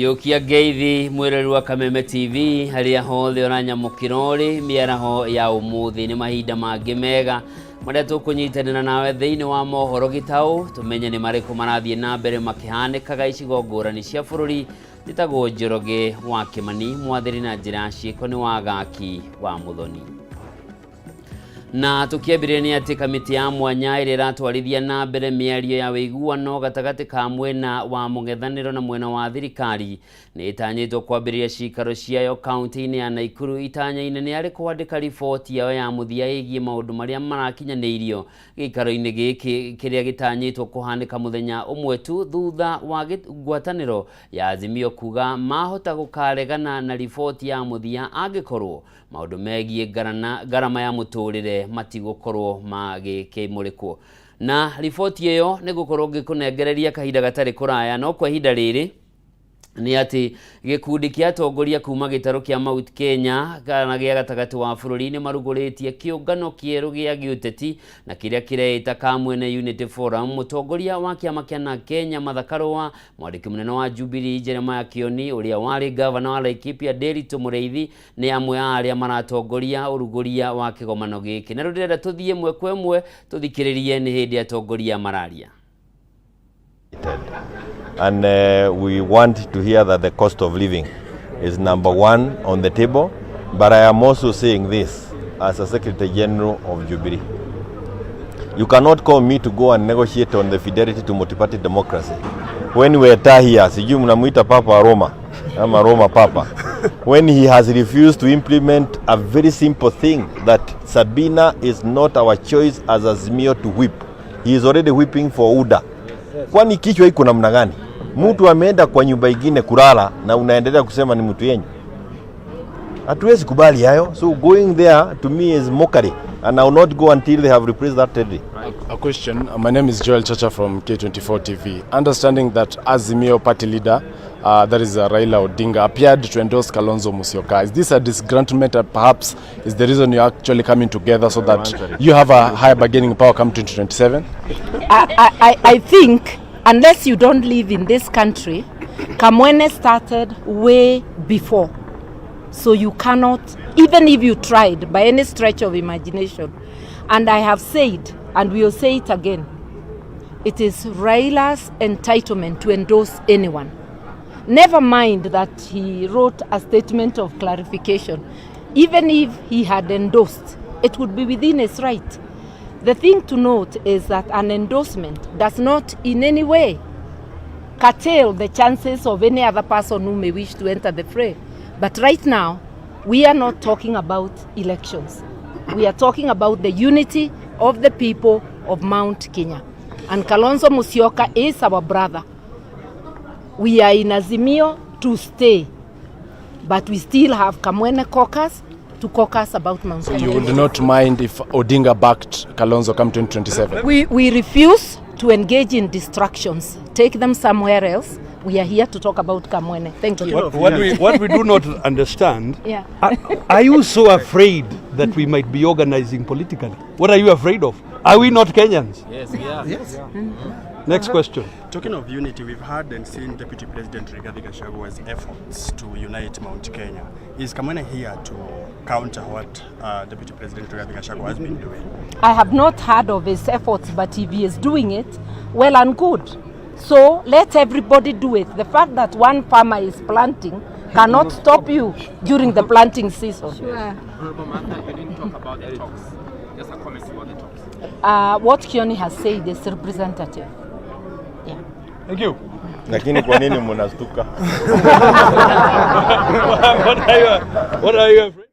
Yiũkia ngeithi mwĩrori wa Kameme TV harĩa hothe ũranyamũkĩra ũrĩ mĩaraho ya ũmũthĩ. Nĩ mahinda mangĩ mega marĩa tũkũnyitanĩra nawe thĩinĩ wa mohoro gĩtaũ, tũmenye nĩ marĩkũ marathiĩ na mbere makĩhanĩkaga icigo ngũrani cia bũrũri. Njĩtagwo Njoroge wa Kĩmani, mwathĩri na njĩra ya ciĩko nĩ Wagaki wa Mũthoni. Na tũkĩambĩrĩria nĩ atĩ kamĩtĩ ya mwanya ĩrĩa ĩratwarithia na mbere mĩario ya ũiguano gatagatĩ ka mwena wa mũng'ethanĩro na mwena wa thirikari nĩ ĩtanyĩtwo kwambĩrĩria cikaro ciayo kaunti-inĩ ya Naikuru. Itanya inene arĩ kwandĩka riboti yao ya mũthia ĩgiĩ maũndũ marĩa marakinyanĩirio gĩikaro-inĩ gĩkĩ, kĩrĩa gĩtanyĩtwo kũhanĩka mũthenya ũmwe tu thutha wa ngwatanĩro ya Azimio kuga mahota gũkaregana na riboti ya mũthia angĩkorwo maũndũ megiĩ ngarama ya mũtũrĩre matigũkorwo magĩkĩmũrĩkwo. Na riboti ĩyo nĩ gũkorwo ngĩkũnengereria kahinda gatarĩ kũraya, no kwa ihinda rĩrĩ nĩ atĩ gĩkundi kĩa atongoria kuma gĩtarũ kĩa Mount Kenya kana gĩa gatagatĩ wa bũrũri nĩ marugũrĩtie kĩũngano kĩerũ gĩa gĩũteti na kĩrĩa kĩreĩta Kamwene Unity Forum. Mũtongoria wa kĩama kĩa NARC Kenya Martha Karũa, mwandĩki mũnene wa Jubilee Jeremiah Kioni, ũrĩa warĩ ngavana wa Laikipia Nderitu Mũrĩithi nĩ amwe a arĩa maratongoria ũrugũria wa kĩgomano gĩkĩ. Na rĩu ndĩrenda tũthiĩ ĩmwe kwa ĩmwe tũthikĩrĩrie nĩ hĩndĩ atongoria mararia. And we want to hear that the cost of living is number one on the table. But I am also saying this as a Secretary General of Jubilee. You cannot call me to go and negotiate on the fidelity to multi-party democracy when we are here, sijui mnamuita Papa Roma ama Roma Papa, when he has refused to implement a very simple thing, that Sabina is not our choice as Azimio to whip. He is already whipping for UDA. Kwani kichwa iko namna gani? Mtu ameenda kwa nyumba ingine kulala na unaendelea kusema ni mtu yenyu. Hatuwezi kubali hayo. So going there to me is mockery and I will not go until they have replaced that lady. A question. My name is Joel Chacha from K24 TV. Understanding that Azimio party leader, that is Raila Odinga, appeared to endorse Kalonzo Musyoka. Is this a disgruntlement that perhaps is the reason you're actually coming together so that you have a higher bargaining power come 2027? I think unless you don't live in this country, Kamwene started way before. So you cannot, even if you tried by any stretch of imagination. And I have said, and we will say it again, it is Raila's entitlement to endorse anyone. Never mind that he wrote a statement of clarification. Even if he had endorsed, it would be within his right. The thing to note is that an endorsement does not in any way curtail the chances of any other person who may wish to enter the fray. But right now, we are not talking about elections. We are talking about the unity of the people of Mount Kenya. And Kalonzo Musyoka is our brother. We are in Azimio to stay, but we still have Kamwene caucus to caucus about Mount So Kenya. You would not mind if Odinga backed Kalonzo come 2027? We refuse to engage in distractions. Take them somewhere else. We are here to talk about Kamwene. Thank you. What we do not understand, are you so afraid that we might be organizing politically? What are you afraid of? Are we not Kenyans? Yes, we are. Yes. Next question. Talking of unity, we've heard and seen Deputy President Rigathi Gachagua's efforts to unite Mount Kenya. Is Kamwene here to counter what Deputy President Rigathi Gachagua has been doing? I have not heard of his efforts, but if he is doing it, well and good. So let everybody do it. The fact that one farmer is planting cannot stop you during the planting season. Honorable Martha, you didn't talk about the talks. Just a comment about the talks. What Kioni has said is representative. Yeah. Thank you. Lakini kwa nini mnastuka? What are you afraid?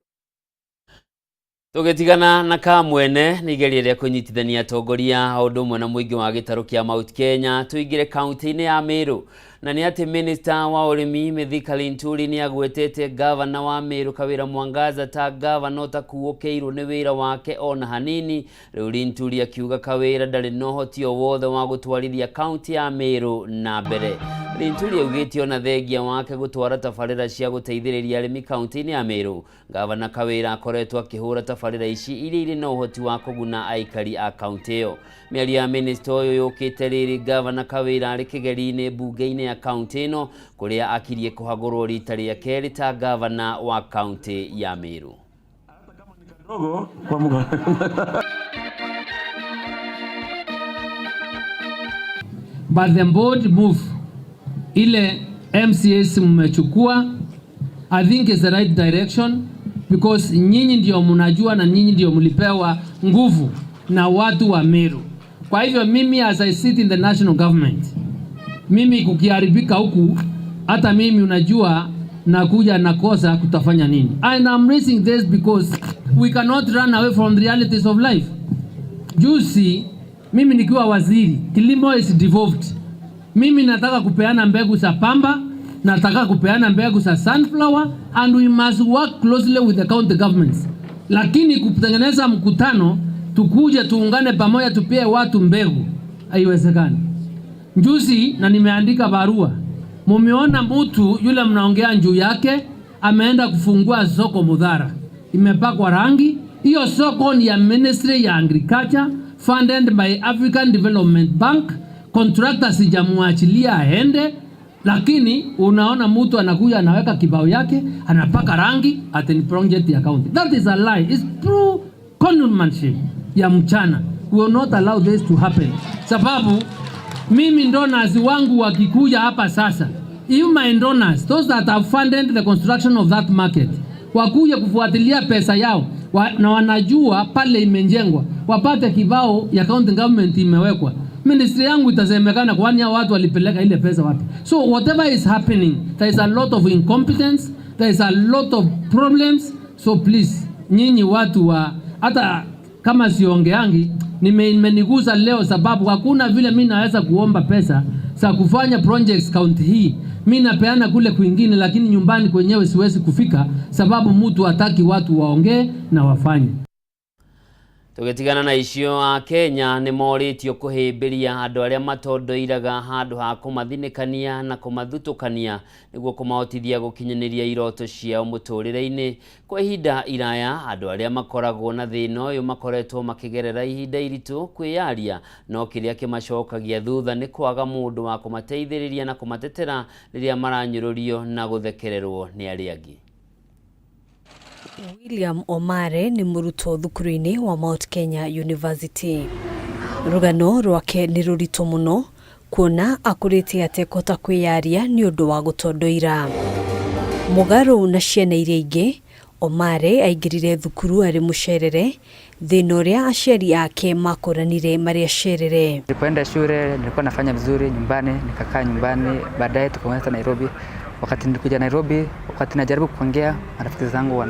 Tũgĩtigana na Kamwene nĩ igeria rĩa kũnyitithania atongoria o ũndũ ũmwe na mũingĩ wa gĩtarũ kĩa Mount Kenya, tũingĩre kaunti-inĩ ya Meru, na nĩ atĩ minista wa ũrĩmi Mithika Linturi nĩ agwetete gavana wa Meru Kawĩra Mwangaza ta gavana ũtakuũkĩirwo nĩ wĩra wake ona hanini. Rĩu Linturi akiuga Kawĩra ndarĩ na ũhoti o wothe wa gũtwarithia kaunti ya Meru na mbere. Linturi augĩte ona thengia wake gũtwara tabarĩra cia gũteithĩrĩria arĩmi kaunti-inĩ ya Meru, Gavana Kawira akoretwo akĩhũra tabarĩra ici iria irĩ na ũhoti wa kũguna aikari a kaunti ĩyo. Mĩario ya minista ũyũ yũkĩte rĩrĩ Gavana Kawira arĩ kĩgeri-inĩ mbunge-inĩ ya kaunti ĩno kũrĩa akirie kũhagũrwo rita rĩa kerĩ ta gavana wa kaunti ya Meru. But the bold move ile MCAs mmechukua, I think is the right direction because nyinyi ndio mnajua na nyinyi ndio mlipewa nguvu na watu wa Meru. Kwa hivyo mimi as I sit in the national government, mimi kukiharibika huku, hata mimi unajua nakuja nakosa kutafanya nini. And I'm raising this because we cannot run away from the realities of life. Juzi mimi nikiwa waziri, kilimo is devolved. Mimi nataka kupeana mbegu za pamba, nataka kupeana mbegu za sunflower and we must work closely with the county governments. Lakini kutengeneza mkutano tukuje tuungane pamoja tupie watu mbegu haiwezekani. Juzi na nimeandika barua, mumeona mtu yule mnaongea juu yake ameenda kufungua soko Muthara, imepakwa rangi. Hiyo soko ni ya Ministry ya Agriculture funded by African Development Bank. Contractor sijamwachilia aende, lakini unaona mtu anakuja anaweka kibao yake anapaka rangi ati ni project ya county. That is a lie. It's true conmanship ya mchana. We will not allow this to happen. Sababu mimi donors wangu wakikuja hapa sasa, if my donors, those that have funded the construction of that market, wakuja kufuatilia pesa yao na wanajua pale imejengwa, wapate kibao ya county government imewekwa, ministry yangu itasemekana, kwani hao watu walipeleka ile pesa wapi? So whatever is happening, there is a lot of incompetence, there is a lot of problems. So please, nyinyi watu wa, hata kama siongeangi, nimenigusa leo sababu hakuna vile mimi naweza kuomba pesa za kufanya projects county hii. Mimi napeana kule kwingine, lakini nyumbani kwenyewe siwezi kufika sababu mtu hataki watu waongee na wafanye. Tũgĩtigana na icio, a Kenya nĩ morĩtio kũhĩmbĩria andũ arĩa matondoiraga handũ ha kũmathinĩkania na kũmathutũkania nĩguo kũmahotithia gũkinyanĩria iroto ciao mũtũrĩre-inĩ. Kwa ihinda iraya andũ arĩa makoragwo na thĩna ũyũ makoretwo makĩgerera ihinda iritũ kwĩyaria, no kĩrĩa kĩmacokagia thutha nĩ kwaga mũndũ wa kũmateithĩrĩria na kũmatetera rĩrĩa maranyũrũrio na gũthekererwo nĩ arĩa angĩ. William Omare nĩ mũrutwo thukuru-inĩ wa Mount Kenya University. Rũgano rwake nĩ rũritũ mũno kuona akũrĩte atekũhota kwĩyaria nĩ ũndũ wa gũtondoira. Mũgarũ na ciana iria ingĩ, Omare aingĩrire thukuru arĩ mũcerere, thĩna ũrĩa aciari ake makoranire marĩ acerere. Nilipoenda shule nilikuwa nafanya vizuri nyumbani, nikakaa nyumbani, baadaye tukaenda Nairobi. Wakati nilikuja Nairobi, wakati najaribu kuongea, marafiki zangu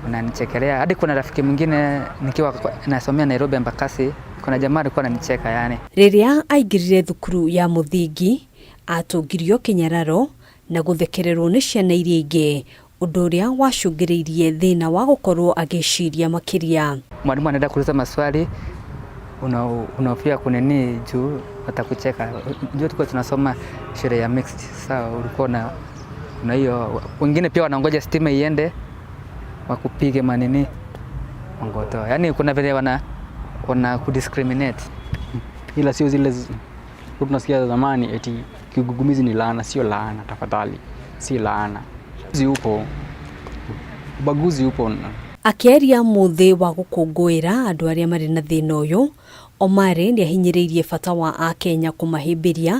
wananichekelea. Hadi kuna rafiki mwingine nikiwa nasomea Nairobi Embakasi, kuna jamaa alikuwa ananicheka yani. Rĩrĩa aingĩrire thukuru ya mũthingi, atũngirio kĩnyararo na gũthekererwo nĩ ciana iria ingĩ, ũndũ ũrĩa wacũngĩrĩirie thĩna wa gũkorwo agĩciria makĩria. Mwalimu anaenda kuuliza maswali, unahofia kunini juu watakucheka. Juu tulikuwa tunasoma shule ya mixed, sawa, ulikuwa na hiyo wengine pia wanangoja stima iende wakupige manini mangoto. Yani kuna vile wana kudiscriminate. Ila sio zile tunasikia zamani eti kigugumizi ni laana. Sio laana, tafadhali, si laana. Ubaguzi upo, ubaguzi upo. Akĩaria mũthĩ wa gũkũngũĩra andũ arĩa marĩ na thĩna ũyũ, Omare nĩ ahinyĩrĩirie bata wa akenya kũmahĩmbĩria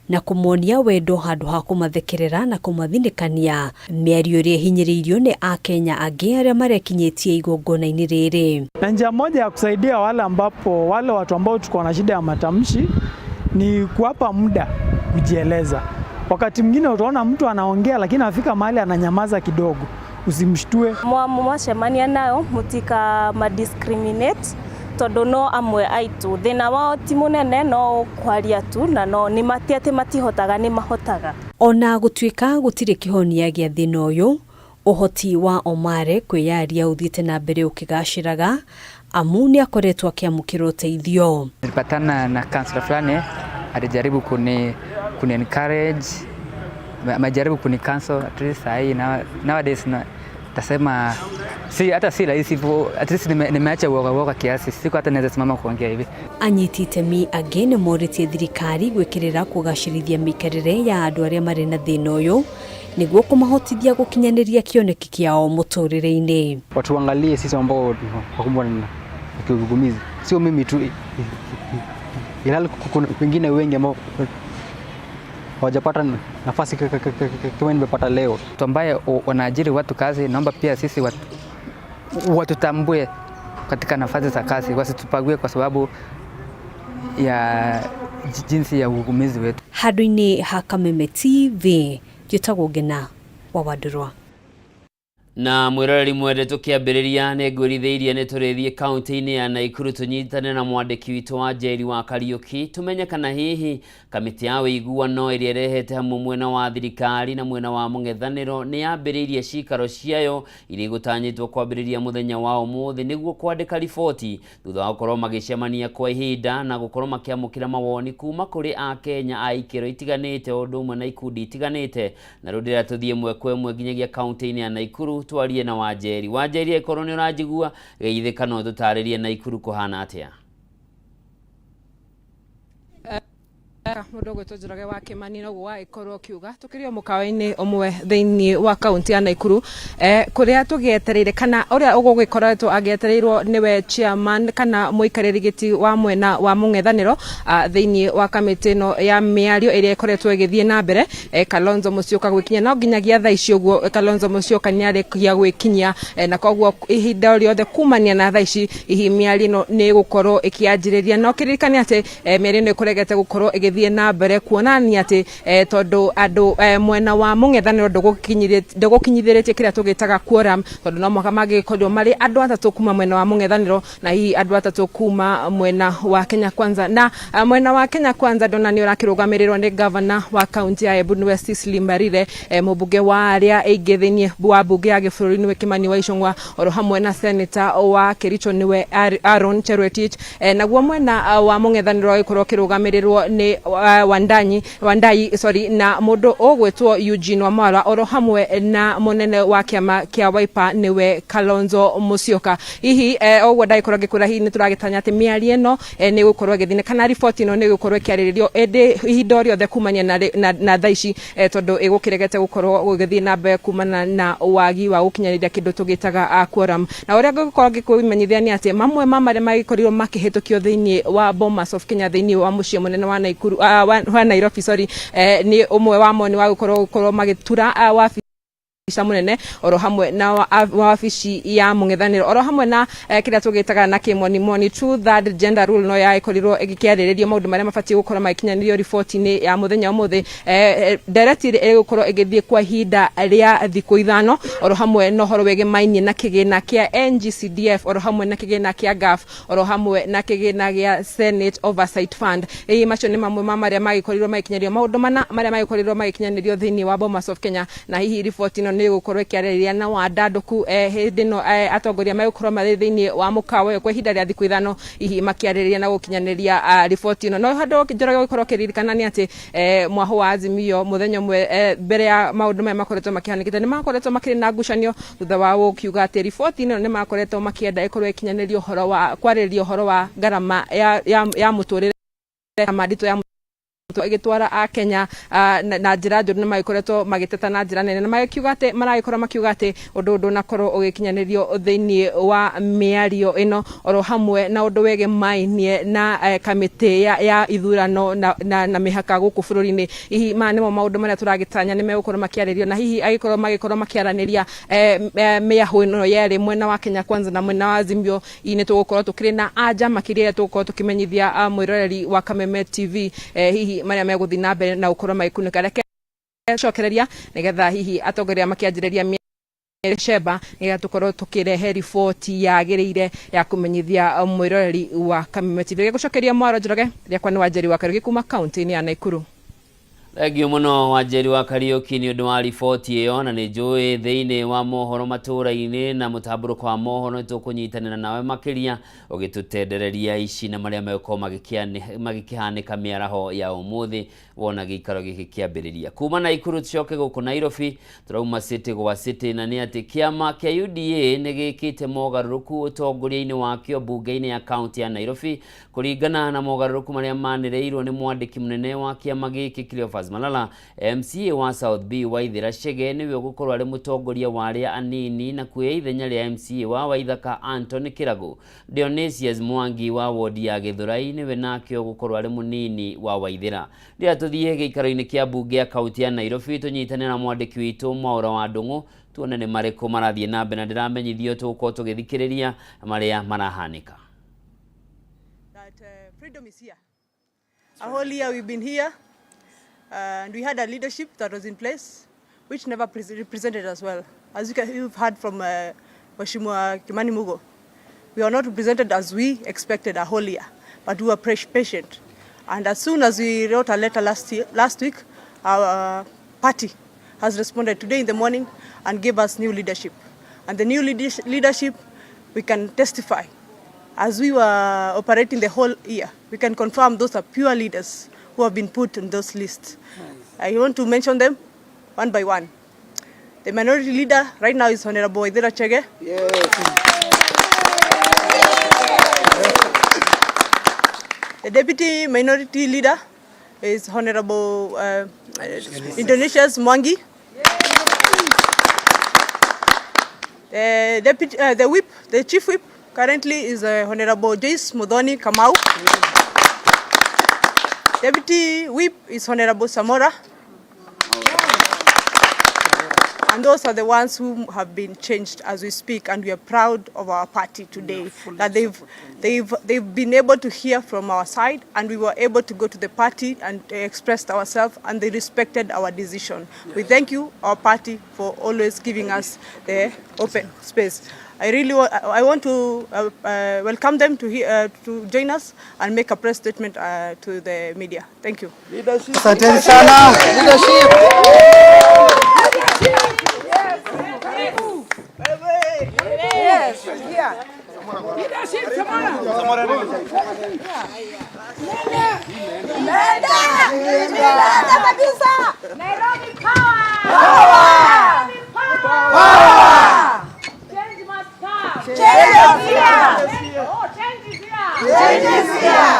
na kũmonia wendo handũ ha kũmathekerera na kũmathinĩkania, mĩario ĩrĩa ĩhinyĩrĩirio nĩ akenya angĩ arĩa marekinyĩtie igongona-inĩ rĩrĩ. Na njia moja ya kusaidia wale ambapo wale watu ambao tuko na shida ya matamshi ni kuwapa muda kujieleza. Wakati mwingine utaona mtu anaongea lakini afika mahali ananyamaza kidogo, usimshtue. Mwacemania nayo mutika madiscriminate tondu no amwe aitu thina wao ti munene no kwaria tu na no ni mati ati matihotaga ni mahotaga. Ona gũtuĩka gũtirĩ kĩhonia gĩa thĩna ũyũ, ũhoti wa Omare kwĩyaria ũthiĩte na mbere ũkĩgacĩraga, amu nĩ akoretwo akĩamũkĩra ũteithio. Nilipatana na counselor fulani alijaribu kuni encourage, amejaribu kuni counsel. At least sahii nowadays na, tasema si hata si rahisi hivyo, at least nimeacha uoga uoga kiasi, siku hata naweza simama kuongea hivi. Anyiti itemi angĩ nĩ morĩtie thirikari gwĩkĩrĩra kũgacĩrithia mĩikarĩre ya andũ arĩa marĩ na thĩna ũyũ nĩguo kũmahotithia gũkinyanĩria kĩoneki kĩao mũtũrĩre-inĩ. Watuangalie sisi ambao wakumbwa na kigugumizi, sio mimi tu, ilhali kuna wengine wengi ambao hawajapata nafasi kama nimepata leo. Watu ambaye wanaajiri watu kazi, naomba pia sisi watutambue katika nafasi za kazi, wasitubague kwa sababu ya jinsi ya ugugumizi wetu. Handũ-inĩ ha Kameme TV, njĩtagwo Ngena wa Wandũrwa. Na mwĩroreri mwende, tũkĩambĩrĩria nĩ ngwĩrithĩirie nĩ tũrĩthiĩ kaunti-inĩ ya Naikuru tũnyitane na mwandĩki witũ wa Njeri wa Kariũki, tũmenye kana hihi kamĩtĩ ya ũiguano ĩrĩa ĩrehete hamwe mwena wa thirikari na mwena wa mũng'ethanĩro nĩ yambĩrĩirie cikaro ciayo iria igũtanyĩtwo kwambĩrĩria mũthenya wa ũmũthĩ nĩguo kwandĩka riboti thutha wa gũkorwo magĩcemania kwa ihinda na gũkorwo makĩamũkĩra mawoni kuma kũrĩ akenya a ikĩro itiganĩte o ũndũ ũmwe na ikundi itiganĩte. Na rĩu ndĩrera tũthiĩ ĩmwe kwa ĩmwe nginyagia kaunti-inĩ ya Naikuru twarie na Wanjeri. Wanjeri, angĩkorwo nĩ ũranjigua, geithĩka no tũtarĩrie Naikuru kũhana atĩa. Mũndũ ũgwĩtwo Njoroge wa Kĩmani noguo wagĩkorwo ũkiuga, tũkĩrĩ o mũkawa-inĩ ũmwe thĩinĩ wa kaunti ya Naikuru, kũrĩa tũgĩetereire kana ũrĩa ũgũgĩkoretwo agĩetereirwo nĩwe chairman kana mũikarĩri gĩti wa mwena wa mũng'ethanĩro thĩinĩ wa kamĩtĩ ĩno ya mĩario ĩrĩa ĩkoretwo ĩgĩthiĩ na mbere, Kalonzo Musyoka gwĩkinyia. No nginyagia thaa ici ũguo Kalonzo Musyoka nĩarĩkia gwĩkinyia, na koguo ihinda o rĩothe kumania na thaa ici hihi mĩario ĩno nĩ ĩgũkorwo ĩkĩanjĩrĩria. No kĩririkane atĩ mĩario ĩno ĩkũregete gũkorwo ĩgĩthiĩ na mbere kuonania atĩ tondũ andũ mwena wa mũng'ethanĩro ndũgũkinyithĩrĩtie kĩrĩa tũgĩtaga quorum, tondũ no mũhaka mangĩkorirwo marĩ andũ atatũ kuma mwena wa mũng'ethanĩro na hihi andũ atatũ kuma mwena wa Kenya Kwanza. Na mwena wa Kenya Kwanza ndona nĩ ũrakĩrũgamĩrĩrwo nĩ governor wa kaunti ya Embu nĩwe Cecily Mbarire, mũmbunge wa arĩa aingĩ thĩinĩ wa mbunge ya gĩbũrũri nĩwe Kimani wa Ichung'wa, oro hamwe na senator wa Kericho nĩwe Aaron Cherotich, naguo mwena wa mũng'ethanĩro ũgĩkorwo ũkĩrũgamĩrĩrwo nĩ Wandanyi Wandai, sorry, na mũndũ ũgwĩtwo Eugene Wamalwa, oro hamwe na mũnene wa kĩama kĩa Wiper nĩwe Kalonzo Musyoka. Hihi ũguo ndagĩkorwo ngĩkwĩra, hihi nĩ tũragĩtanya atĩ mĩario ĩno nĩ ĩgũkorwo ĩgĩthiĩ kana riboti ĩno nĩ ĩgũkorwo ĩkĩarĩrĩrio ĩndĩ ihinda o rĩothe kumania na thaa ici, tondũ ĩgũkĩregete gũkorwo gũgĩthiĩ na mbere kumana na wagi wa gũkinyanĩria kĩndũ tũgĩtaga quorum. Na ũrĩa ngũgĩkorwo ngĩkũmenyithia nĩ atĩ mamwe ma marĩa magĩkorirwo makĩhĩtũkio thĩinĩ wa Bomas of Kenya thĩinĩ wa mũciĩ mũnene wa Naikuru, wa Nairobi, sorry, nĩ ũmwe wamo nĩ wa gũkorwo magĩtura wabici munene oro hamwe na wabici ya mũng'ethanĩro, oro hamwe na kĩrĩa tũgĩtaga na kĩmonimoni two third gender rule no yagĩkorirwo ĩgĩkĩarĩrĩrio maũndũ marĩa mabatiĩ gũkorwo magĩkinyanĩrio riboti-inĩ ya mũthenya ũmũthĩ. Ndereti ĩgũkorwo ĩgĩthiĩ kwa ihinda rĩa thikũ 5, oro hamwe na ũhoro wĩgĩmainie na kĩgĩna kĩa NGCDF, oro hamwe na kĩgĩna kĩa GAF, oro hamwe na kĩgĩna gĩa Senate Oversight Fund. Ĩĩ, macio nĩ mamwe ma marĩa magĩkorirwo magĩkinyanĩrio, maũndũ mana marĩa magĩkorirwo magĩkinyanĩrio thĩinĩ wa Bomas of Kenya. Na hihi riboti ĩno nĩ ĩgũkorwo ĩkĩarĩrĩria na wandandũku hĩndĩ ĩno atongoria megũkorwo marĩ thĩinĩ wa mũkawa ũyũ kwa ihinda rĩa thikũ 5, hihi makĩarĩrĩria na gũkinyanĩria riboti ĩno. No handũ Njoroge gũkorwo ũkĩririkana nĩ atĩ mwahũ wa Azimio mũthenya ũmwe mbere ya maũndũ maya makoretwo makĩhanĩkĩte nĩ makoretwo makĩrĩ na ngucanio thutha wa gũkiuga atĩ riboti ĩno nĩ makoretwo makĩenda ĩkorwo ĩkinyanĩrio ũhoro wa kwarĩrĩria ũhoro wa ngarama ya mũtũrĩre, ngarama nditũ ya ĩgĩtwara akenya na njĩra njũru, nĩ magĩkoretwo magĩteta na njĩra nene na magĩkiuga atĩ maragĩkorwo makiuga atĩ ũndũ ndũnakorwo ũgĩkinyanĩrio thĩinĩ wa mĩario ĩno, oro hamwe na ũndũ wĩgĩmainie na kamĩtĩ ya ithurano na mĩhaka gũkũ bũrũri-inĩ. Hihi maya nĩmo maũndũ marĩa tũragĩtanya nĩ megũkorwo makĩarĩrio, na hihi agĩkorwo magĩkorwo makĩaranĩria mĩahũ ĩno yerĩ, mwena wa Kenya Kwanza na mwena wa Azimio, hihi nĩ tũgũkorwo tũkĩrĩ na anja makĩria ĩrĩa tũgũkorwo tũkĩmenyithia mwĩroreri wa Kameme TV hihi marĩa megũthiĩ na mbere na gũkorwo magĩkunĩka. Reke cokereria nĩgetha hihi atongoria makĩanjĩrĩria cemba nĩgetha tũkorwo tũkĩrehe riboti yagĩrĩire ya kũmenyithia mwĩroreri wa Kameme TV. Gũcokeria mwaro Njoroge, rĩakwa nĩ Wanjeri wa Kariũki kuma kaunti-inĩ ya Naikuru. Thengiũ mũno Wanjeri wa Kariũki nĩ ũndũ wa riboti ĩyo, na nĩ njũĩ thĩinĩ wa mohoro matũũra-inĩ na mũtambũrũko wa mohoro nĩ tũkũnyitanĩra nawe makĩria ũgĩtũtendereria ici na marĩa megũkorwo magĩkĩhanĩka mĩaraho ya ũmũthĩ wona gĩikaro gĩkĩ kĩambĩrĩria. Kuma Naikuru tũcoke gũkũ Nairobi, tũrauma city gwa city, na nĩ atĩ kĩama kĩa UDA nĩ gĩkĩte mogarũrũku ũtongoria-inĩ wakĩo mbunge-inĩ ya kaunti ya Nairobi. Kũringana na mogarũrũku marĩa manĩrĩirwo nĩ mwandĩki mũnene wa kĩama gĩkĩ Cleophas Malala, MCA wa South B Waithĩra Chege nĩwe ũgũkorwo arĩ mũtongoria wa arĩa anini na kuoya ithenya rĩa MCA wa Waithaka Anthony Kĩragũ. Dionysius Mwangi wa wodi ya Gĩthũrai nĩwe nake ũgũkorwo arĩ mũnini wa Waithĩra. Rĩrĩa tũthiĩ gĩikaro-inĩ kĩa mbunge ya kaunti ya Nairobi tũnyitane na mwandĩki witũ Mwaũra wa Ndũng'ũ tuone nĩ marĩkũ marathiĩ na mbere, na ndĩramenyithio tũgũkorwo tũgĩthikĩrĩria marĩa marahanĩka. That freedom is here. A whole year we've been here, and we had a leadership that was in place, which never represented us well. As you've heard from Mheshimiwa Kimani Mugo, we are not represented as we expected a whole year, but we were patient. And as soon as we wrote a letter last week, our party has responded today in the morning and gave us new leadership. And the new leadership, we can testify. As we were operating the whole year, we can confirm those are pure leaders who have been put in those lists. I want to mention them one by one. The minority leader right now is Honorable Waithera Chege. Yes. The deputy minority leader is Honorable Indonesia's Mwangi. The deputy, the whip, the chief whip currently is Honorable Joyce Muthoni Kamau. Deputy whip is Honorable Samora. And those are the ones who have been changed as we speak, and we are proud of our party today that they've been able to hear from our side, and we were able to go to the party and express ourselves, and they respected our decision. Yes. We thank you, our party, for always giving us the open space. I really I want to welcome them to join us and make a press statement to the media. Thank you. Leadership. Asanteni sana. Leadership. Yes, yeah. Leadership, Samora. Kabisa. Nairobi power. Power. Power. Change must come. Change is here. Oh, change is here. Change is here.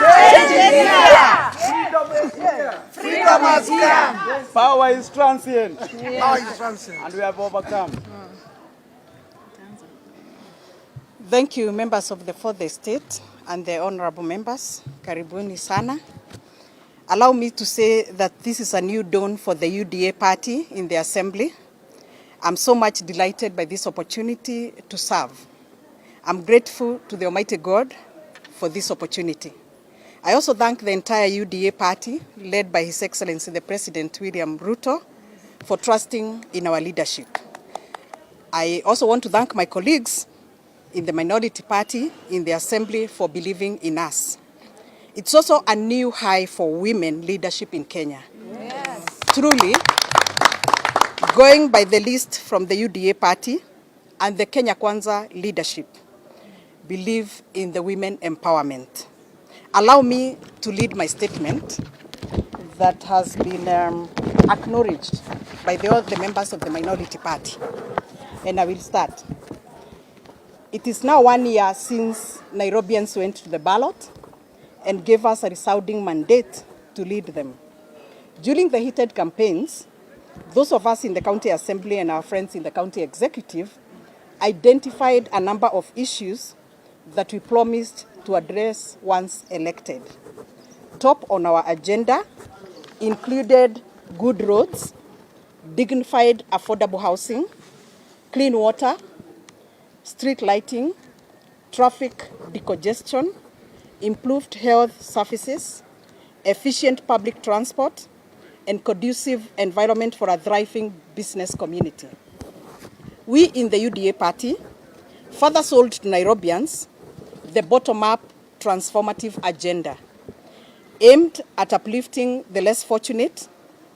Change is here. Freedom is here. Freedom has come. Power is transient. Yes. Power is transient. And we have overcome. Thank you, members of the Fourth Estate and the honorable members. Karibuni sana. Allow me to say that this is a new dawn for the UDA party in the Assembly. I'm so much delighted by this opportunity to serve. I'm grateful to the Almighty God for this opportunity. I also thank the entire UDA party, led by His Excellency the President William Ruto, for trusting in our leadership. I also want to thank my colleagues in the minority party in the Assembly for believing in us. It's also a new high for women leadership in Kenya. Yes. Truly, going by the list from the UDA party and the Kenya Kwanza leadership, believe in the women empowerment. Allow me to lead my statement that has been acknowledged by all the members of the minority party. And I will start. It is now 1 year since Nairobians went to the ballot and gave us a resounding mandate to lead them. During the heated campaigns, those of us in the county assembly and our friends in the county executive identified a number of issues that we promised to address once elected. Top on our agenda included good roads, dignified affordable housing, clean water, street lighting, traffic decongestion, improved health services, efficient public transport, and conducive environment for a thriving business community. We in the UDA party further sold to Nairobians the bottom-up transformative agenda. aimed at uplifting the less fortunate,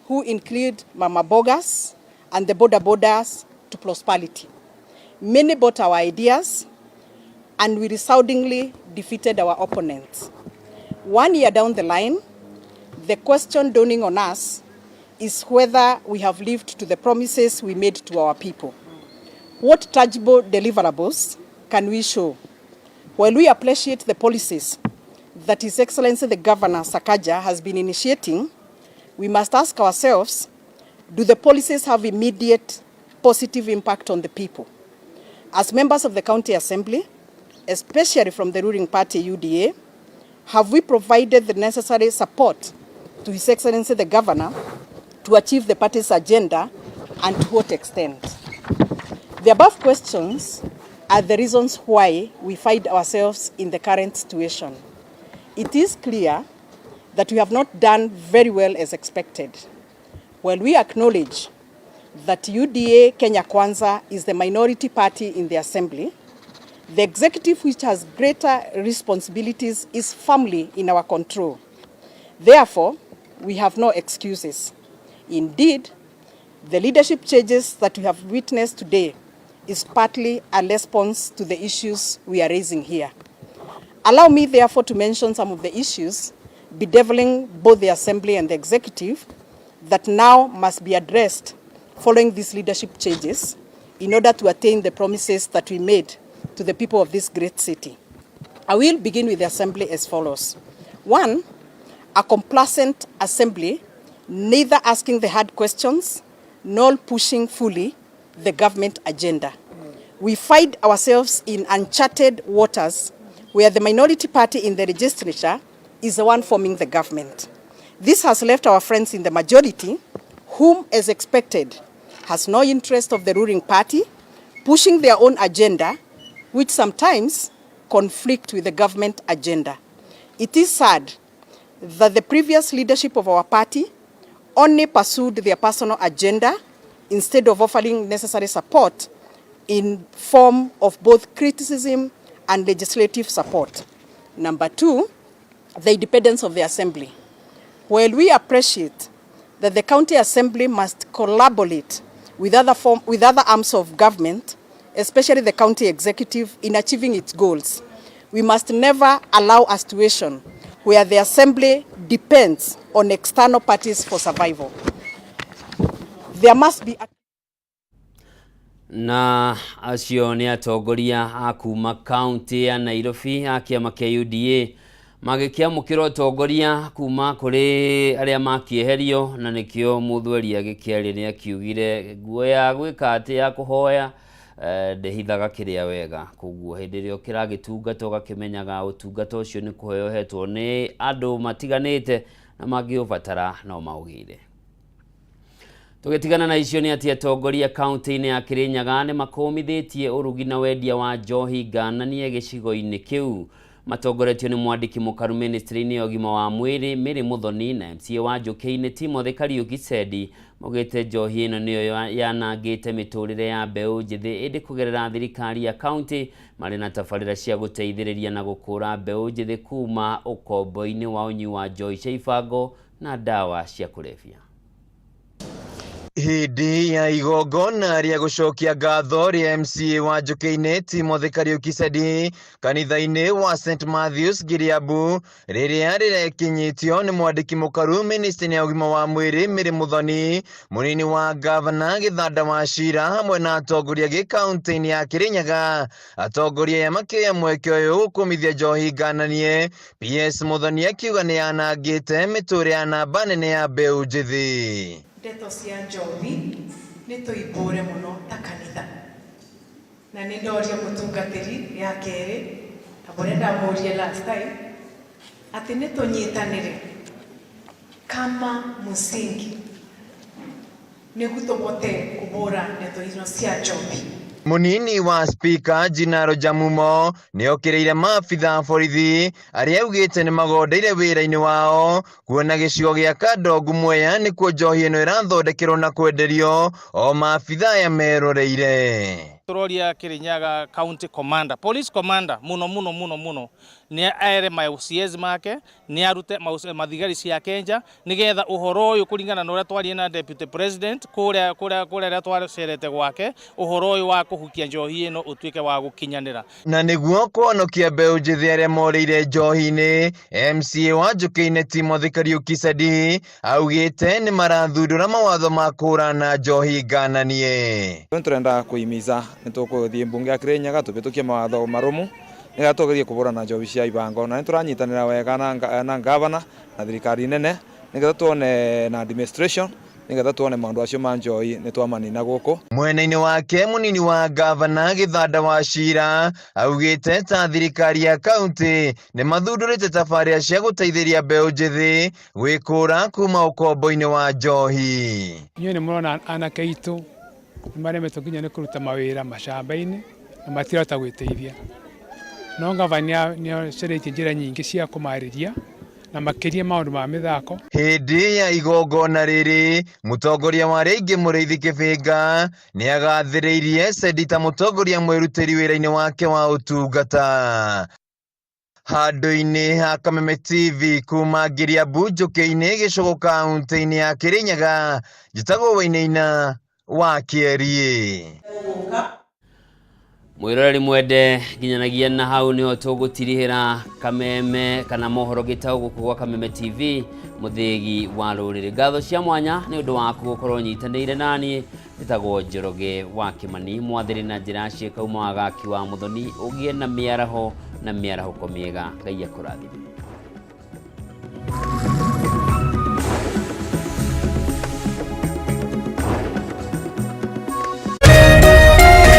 who include Mama Bogas and the Boda Bodas, to prosperity. Many bought our ideas, and we resoundingly defeated our opponents. 1 year down the line, the question dawning on us is whether we have lived to the promises we made to our people. What tangible deliverables can we show? While we appreciate the policies that His Excellency the Governor Sakaja has been initiating, we must ask ourselves, do the policies have immediate positive impact on the people? As members of the County Assembly, especially from the ruling party UDA, have we provided the necessary support to His Excellency the Governor to achieve the party's agenda, and to what extent? The above questions are the reasons why we find ourselves in the current situation. It is clear that we have not done very well as expected. While we acknowledge that UDA Kenya Kwanza is the minority party in the Assembly, the executive, which has greater responsibilities, is firmly in our control. Therefore, we have no excuses. Indeed, the leadership changes that we have witnessed today is partly a response to the issues we are raising here. Allow me, therefore, to mention some of the issues bedeviling both the Assembly and the Executive that now must be addressed following these leadership changes in order to attain the promises that we made to the people of this great city. I will begin with the Assembly as follows. 1, a complacent Assembly, neither asking the hard questions nor pushing fully the government agenda. We find ourselves in uncharted waters where the minority party in the legislature is the one forming the government. This has left our friends in the majority, whom, as expected, has no interest of the ruling party, pushing their own agenda, which sometimes conflict with the government agenda. It is sad that the previous leadership of our party only pursued their personal agenda instead of offering necessary support in form of both criticism and legislative support. Number 2, the independence of the Assembly. While we appreciate that the County Assembly must collaborate with other arms of government, especially the county executive, in achieving its goals, we must never allow a situation where the Assembly depends on external parties for survival. There must be a Na acio nĩ atongoria a kuma kaunti ya Nairobi a kĩama kĩa UDA magĩkĩamũkĩra ũtongoria kuma kũrĩ arĩa makĩeherio, na nĩkĩo mũthweri agĩkĩaria nĩ akiugire nguo ya gwĩka atĩ ya kũhoya ndĩhithaga kĩrĩa wega, koguo hĩndĩ ĩrĩa ũkĩragĩtungata ũgakĩmenyaga ũtungata ũcio nĩ kũheo ũhetwo nĩ andũ matiganĩte na mangĩũbatara no maũgĩre. Tũgĩtigana na icio nĩ atĩ atongoria kaunti-inĩ ya Kirinyaga nĩ makũmithĩtie ũrugi na wendia wa njohi ngananie gĩcigo-inĩ kĩu. Matongoretio nĩ mwandĩki mũkaru ministry-inĩ ya ũgima wa mwĩrĩ Mary Muthoni na MCA wa Njũkĩ-inĩ Timothy Kariuki Sendi maugĩte njohi ĩno nĩyo yanangĩte mĩtũrĩre ya mbeũ njĩthĩ, ĩndĩ kũgerera thirikari ya kaunti marĩ na tabarĩra cia gũteithĩrĩria na gũkũra mbeũ njĩthĩ kuma ũkombo-inĩ wa ũnyui wa njohi cia ibango na ndawa cia kũrebia. Hĩndĩ ya igongona rĩa gũcokia ngatho rĩa MCA wa Njũkĩ-inĩ Timothy Kariuki Sedi kanitha-inĩ wa St Matthews Giriabu rĩrĩa rĩrekinyĩtio nĩ mwandĩki mũkaru ministry ya ũgima wa mwĩrĩ Mary Muthoni, mũnini wa gavana Gĩthanda wa Cira hamwe na atongoria gĩ kaunti-inĩ ya Kirinyaga. Atongoria aya makĩoya mweke ũyũ gũkũmithia njohi ngananie. PS Muthoni akiuga nĩ yanangĩte mĩtũrĩre ya namba nene ya mbeũ njĩthĩ. Ndeto cia njohi nĩ tũimbũre mũno ta kanitha, na nĩ ndoria mũtungatĩri ya kerĩ ta ũrĩa ndamũrie last time atĩ nĩ tũnyitanĩre kama msingi nĩguo tũhote kũbũra ndeto icio cia njohi. Mũnini wa spika Jinaro Jamumo nĩokĩrĩire maabitha a borithi arĩa augĩte nĩ magondeire wĩra-inĩ wao kuona gĩcigo gĩa Kandongu Mwea nĩkuo njohi ĩno ĩrathondekerwo na kwenderio o maabitha aya meroreire. Tũroria Kirinyaga County Commander, Police Commander muno muno muno muno Nĩ ere ma OCS make nĩ arute mathigari ciake nja nigetha uhoro uyu kuringana na uria twarie na deputy president kuria kuria kuria ria twacerete gwake, uhoro uyu wa kuhukia njohi ino utuike wa gukinyanira. Na nĩguo kũhonokia mbeũ njĩthĩ arĩa morĩire njohi-inĩ, MCA wa Njũkĩ-inĩ Timothy Kariuki Sadi augĩte nĩ marathundũra mawatho ma kũhũrana njohi ngananie. Nĩ tũrenda kũimiza nĩ tũkũthiĩ mbunge ya Kirinyaga tũhĩtũkie mawatho marũmu nĩgetha tũgerie kũhũrana njohi cia ibango, na nĩ tũranyitanĩra wega na ngavana na thirikari nene nĩgetha tuone na administration nĩgetha tuone maũndũ acio ma njohi nĩ twamanina gũkũ. Mwena-inĩ wake, mũnini wa ngavana Gĩthanda wa Cira augĩte ta thirikari ya kaunti nĩ mathundũrĩte tabarĩra cia gũteithĩria mbeũ njĩthĩ gwĩkũra kuma ũkombo-inĩ wa njohi. Inyuĩ nĩ mũrona anake aitũ nĩ maremetwo nginya nĩ kũruta mawĩra macamba-inĩ na matirahota gwĩteithia, no ngavana nĩ acarĩtie njĩra nyingĩ cia kũmarĩria na makĩria maũndũ ma mĩthako. Hĩndĩ ya igongona rĩrĩ, mũtongoria wa arĩa aingĩ Mũrĩithi Kĩbĩnga nĩ agathĩrĩirie Sedi ta mũtongoria mwĩrutĩri wĩra-inĩ wake wa ũtungata. Handũ-inĩ ha Kameme TV kuma Ngiriambu Njũkĩ-inĩ, Gĩcũgũ, kaunti-inĩ ya Kĩrĩnyaga, njĩtagwo Wainaina wa Kĩeriĩ. Mwiroreri mwende, nginyanagia na hau niho tũgũtirihĩra Kameme kana mohoro gĩtaũ gũkũ gwa Kameme TV, mũthĩgi wa rũrĩrĩ. Ngatho cia mwanya nĩ ũndũ waku gũkorwo nyitanĩire naniĩ. Njĩtagwo Njoroge wa Kĩmani, mwathĩrĩ na njĩra ciĩkauma wagaki wa Mũthoni. Ũgĩe na mĩaraho na mĩarahũko mĩega. Ngai akũrathime.